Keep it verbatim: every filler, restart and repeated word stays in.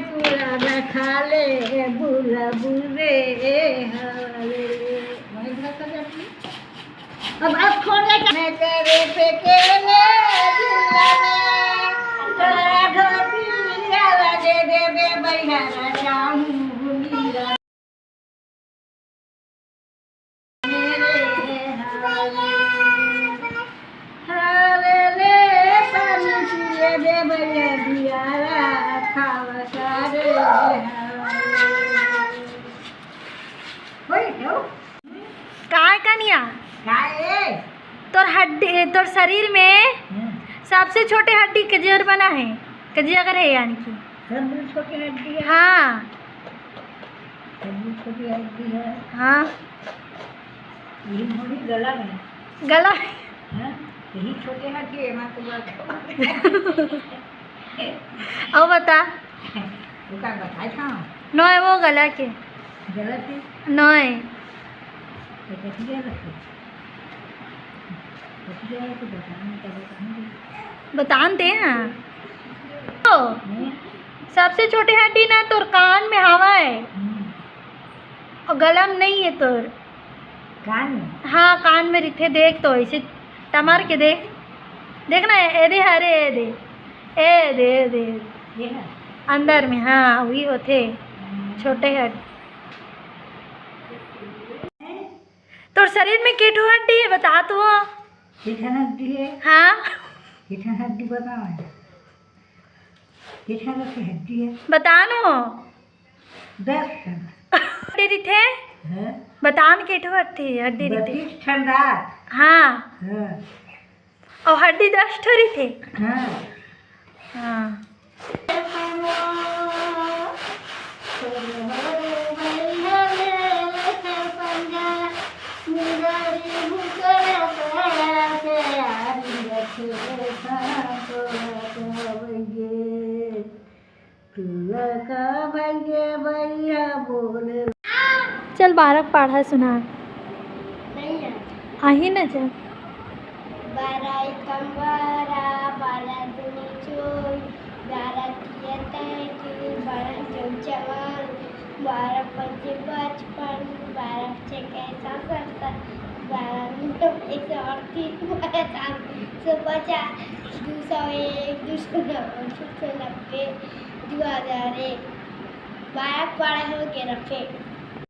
पूरा रखा ले, बुला बुले हले। अब, अब खोले मैं तेरे पे केले दिल में, तेरा धोती वाला दे दे बे बैरा जाऊं। काय कनिया? तोर हड्डी, तोर शरीर में सबसे छोटे हड्डी कजियर बना है, कजिया करे है यानी कि। सबसे छोटे हड्डी है। हाँ। सबसे छोटे हड्डी है। हाँ। यही मोरी गला में। गला में। हाँ, यही छोटे हड्डी है, माँ को बात। अब बता। वो का बताए था? नोए, वो गला के। गला के? नोए। तो कथी गला के? कथी गला के बताने का बताने दे। बतान दे, हाँ। तो, हम्म। सबसे छोटे हड्डी ना तोर कान में हवा है। हम्म। और गला में नहीं है तोर। कान में? हाँ, कान में रिथे, देख तो ऐसे टमर के देख। देख ना, ए दे, अरे ए दे, ए दे, ए दे। ये है? अंदर में, हाँ, वही होथे। हम्म। छोटे हड्डी। तोर शरीर में के ठो हड्डी है, बता तो। के ठन हड्डी है? हाँ। के ठन हड्डी बताओ। के ठन के हड्डी है? बता नो। दस ठन। हड्डी रिथे? हैं? बता न के ठो हड्डी, हड्डी रिथे? बत्तीस ठन दांत। हाँ। हाँ। अउ हड्डी दस ठो रहिथे। हाँ। हाँ। तुला का भैया, भैया बोल। चल, बारह पाढ़ा सुना। नहीं है। आही ना, चल। बारह एकम बारह, बारह दूनी चौबीस, बारह तिया तैंतीस, बारह चौक चवालीस, बारह पचे पचपन, बारह छके साठ सत्तर, बारह नौ एक सौ अड़तीस, बारह सात सौ पचास, दो सौ एक, दो सौ नौ, दो सौ नब्बे, दो हजार एक। बारह पाढ़ा हो गे रखे।